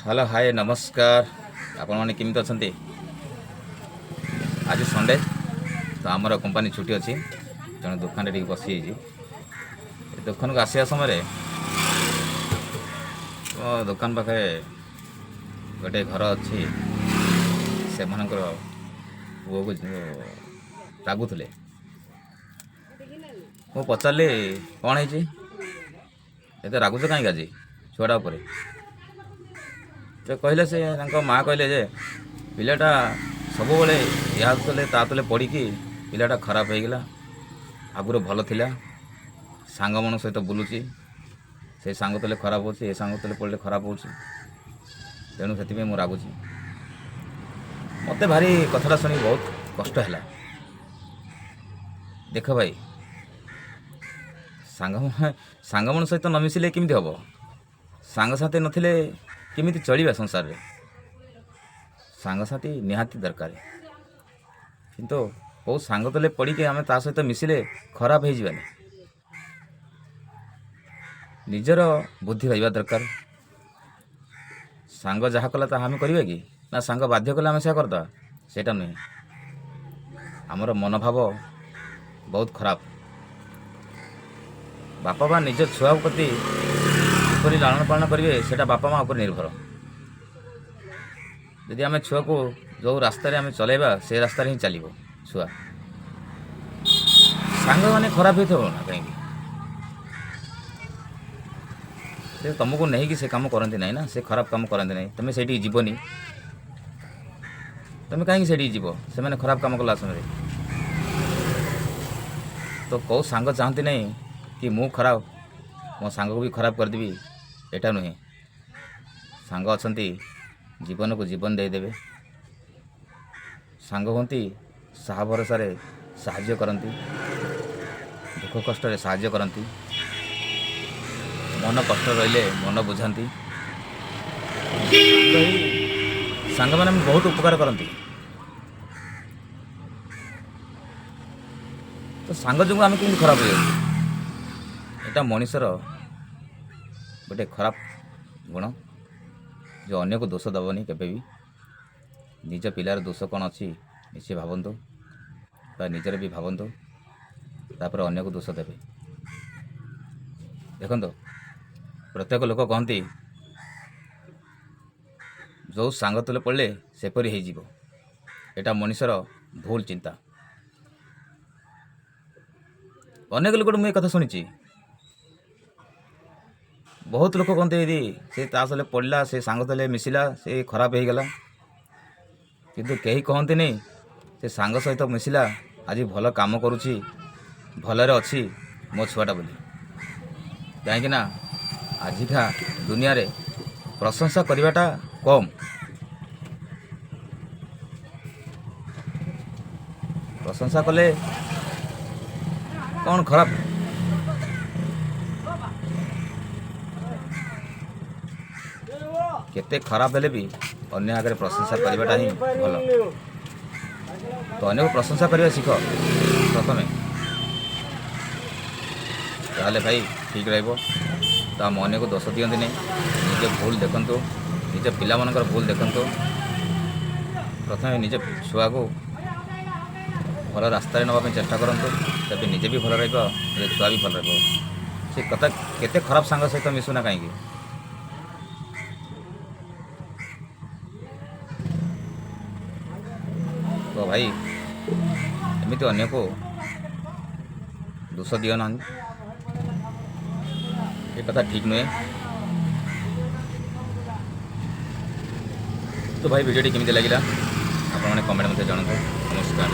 Hello, ହାଏ, ନମସ୍କାର। ଆପଣମାନେ କେମିତି ଅଛନ୍ତି? ଆଜି ସଣ୍ଡେ ତ ଆମର କମ୍ପାନୀ ଛୁଟି ଅଛି, ତେଣୁ ଦୋକାନରେ ଟିକେ ବସିଯାଇଛି। ଏ ଦୋକାନକୁ ଆସିବା ସମୟରେ ମୋ ଦୋକାନ ପାଖରେ ଗୋଟେ ଘର ଅଛି, ସେମାନଙ୍କର ପୁଅକୁ ରାଗୁଥିଲେ। ମୁଁ ପଚାରିଲି, କ'ଣ ହେଇଛି, ଏତେ ରାଗୁଛ କାହିଁକି ଆଜି ଛୁଆଟା ଉପରେ? ତ କହିଲେ, ସେ ତାଙ୍କ ମା' କହିଲେ ଯେ ପିଲାଟା ସବୁବେଳେ ୟା ତଲେ ତା ତଲେ ପଡ଼ିକି ପିଲାଟା ଖରାପ ହେଇଗଲା। ଆଗରୁ ଭଲ ଥିଲା, ସାଙ୍ଗମାନଙ୍କ ସହିତ ବୁଲୁଛି, ସେ ସାଙ୍ଗ ତଲେ ଖରାପ ହେଉଛି, ଏ ସାଙ୍ଗ ତଲେ ପଡ଼ିଲେ ଖରାପ ହେଉଛି, ତେଣୁ ସେଥିପାଇଁ ମୁଁ ରାଗୁଛି। ମୋତେ ଭାରି କଥାଟା ଶୁଣିକି ବହୁତ କଷ୍ଟ ହେଲା। ଦେଖ ଭାଇ, ସାଙ୍ଗମାନଙ୍କ ସହିତ ନ ମିଶିଲେ କେମିତି ହେବ? ସାଙ୍ଗସାଥି ନଥିଲେ କେମିତି ଚଳିବା ସଂସାରରେ? ସାଙ୍ଗସାଥି ନିହାତି ଦରକାର, କିନ୍ତୁ କେଉଁ ସାଙ୍ଗ ତଲେ ପଡ଼ିକି ଆମେ ତା ସହିତ ମିଶିଲେ ଖରାପ ହେଇଯିବାନି? ନିଜର ବୁଦ୍ଧି ରହିବା ଦରକାର। ସାଙ୍ଗ ଯାହା କଲା ତାହା ଆମେ କରିବା କି ନା ସାଙ୍ଗ ବାଧ୍ୟ କଲେ ଆମେ ସେୟା କରିଦେବା? ସେଇଟା ନୁହେଁ। ଆମର ମନୋଭାବ ବହୁତ ଖରାପ। ବାପା ମା' ନିଜ ଛୁଆ ପ୍ରତି କିପରି ଲାଳନ ପାଳନ କରିବେ, ସେଇଟା ବାପା ମା' ଉପରେ ନିର୍ଭର। ଯଦି ଆମେ ଛୁଆକୁ ଯେଉଁ ରାସ୍ତାରେ ଆମେ ଚଲେଇବା, ସେ ରାସ୍ତାରେ ହିଁ ଚାଲିବ ଛୁଆ। ସାଙ୍ଗମାନେ ଖରାପ ହେଇଥିବ ନା କାହିଁକି, ସେ ତୁମକୁ ନେଇକି ସେ କାମ କରନ୍ତି ନାହିଁ ନା, ସେ ଖରାପ କାମ କରନ୍ତି ନାହିଁ। ତୁମେ ସେଇଠିକି ଯିବନି। ତୁମେ କାହିଁକି ସେଇଠିକି ଯିବ ସେମାନେ ଖରାପ କାମ କଲା ସମୟରେ? ତ କେଉଁ ସାଙ୍ଗ ଚାହାନ୍ତି ନାହିଁ କି ମୁଁ ଖରାପ, ମୋ ସାଙ୍ଗକୁ ବି ଖରାପ କରିଦେବି, ଏଇଟା ନୁହେଁ। ସାଙ୍ଗ ଅଛନ୍ତି, ଜୀବନକୁ ଜୀବନ ଦେଇଦେବେ। ସାଙ୍ଗ ହୁଅନ୍ତି, ସାହା ଭରସାରେ ସାହାଯ୍ୟ କରନ୍ତି, ଦୁଃଖ କଷ୍ଟରେ ସାହାଯ୍ୟ କରନ୍ତି, ମନ କଷ୍ଟ ରହିଲେ ମନ ବୁଝାନ୍ତି। ସାଙ୍ଗ ହେଇ ସାଙ୍ଗମାନେ ବହୁତ ଉପକାର କରନ୍ତି। ତ ସାଙ୍ଗ ଯୋଗୁଁ ଆମେ କେମିତି ଖରାପ ହେଇଯାଉଛୁ? ଏଇଟା ମଣିଷର ଗୋଟେ ଖରାପ ଗୁଣ ଯେ ଅନ୍ୟକୁ ଦୋଷ ଦେବନି କେବେ ବି। ନିଜ ପିଲାର ଦୋଷ କ'ଣ ଅଛି ନିଜେ ଭାବନ୍ତୁ ବା ନିଜର ବି ଭାବନ୍ତୁ, ତାପରେ ଅନ୍ୟକୁ ଦୋଷ ଦେବେ। ଦେଖନ୍ତୁ, ପ୍ରତ୍ୟେକ ଲୋକ କହନ୍ତି, ଯେଉଁ ସାଙ୍ଗ ତଲେ ପଡ଼ିଲେ ସେପରି ହେଇଯିବ। ଏଇଟା ମଣିଷର ଭୁଲ ଚିନ୍ତା। ଅନେକ ଲୋକଠୁ ମୁଁ ଏ କଥା ଶୁଣିଛି। ବହୁତ ଲୋକ କହନ୍ତି, ଏଇଦି ସେ ତା ସହିତ ପଡ଼ିଲା, ସେ ସାଙ୍ଗ ତଲେ ମିଶିଲା, ସେ ଖରାପ ହେଇଗଲା। କିନ୍ତୁ କେହି କହନ୍ତିନି, ସେ ସାଙ୍ଗ ସହିତ ମିଶିଲା, ଆଜି ଭଲ କାମ କରୁଛି, ଭଲରେ ଅଛି ମୋ ଛୁଆଟା ବୋଲି। କାହିଁକି ନା ଆଜିକା ଦୁନିଆରେ ପ୍ରଶଂସା କରିବାଟା କମ୍। ପ୍ରଶଂସା କଲେ କ'ଣ ଖରାପ? କେତେ ଖରାପ ହେଲେ ବି ଅନ୍ୟ ଆଗରେ ପ୍ରଶଂସା କରିବାଟା ହିଁ ଭଲ। ତ ଅନ୍ୟକୁ ପ୍ରଶଂସା କରିବା ଶିଖ ପ୍ରଥମେ, ତାହେଲେ ଭାଇ ଠିକ୍ ରହିବ। ତ ଆମ ଅନ୍ୟକୁ ଦୋଷ ଦିଅନ୍ତି ନାହିଁ। ନିଜ ଭୁଲ ଦେଖନ୍ତୁ, ନିଜ ପିଲାମାନଙ୍କର ଭୁଲ ଦେଖନ୍ତୁ। ପ୍ରଥମେ ନିଜ ଛୁଆକୁ ଭଲ ରାସ୍ତାରେ ନେବା ପାଇଁ ଚେଷ୍ଟା କରନ୍ତୁ, ତେବେ ନିଜେ ବି ଭଲ ରହିବ, ନିଜ ଛୁଆ ବି ଭଲ ରହିବ। ସେ କଥା କେତେ ଖରାପ ସାଙ୍ଗ ସହିତ ମିଶୁନା କାହିଁକି। ତ ଭାଇ, ଏମିତି ଅନ୍ୟକୁ ଦୋଷ ଦିଅ ନାହିଁ, ଏ କଥା ଠିକ୍ ନୁହେଁ। ତ ଭାଇ, ଭିଡ଼ିଓଟି କେମିତି ଲାଗିଲା ଆପଣମାନେ କମେଣ୍ଟ ମଧ୍ୟ ଜଣାନ୍ତୁ। ନମସ୍କାର।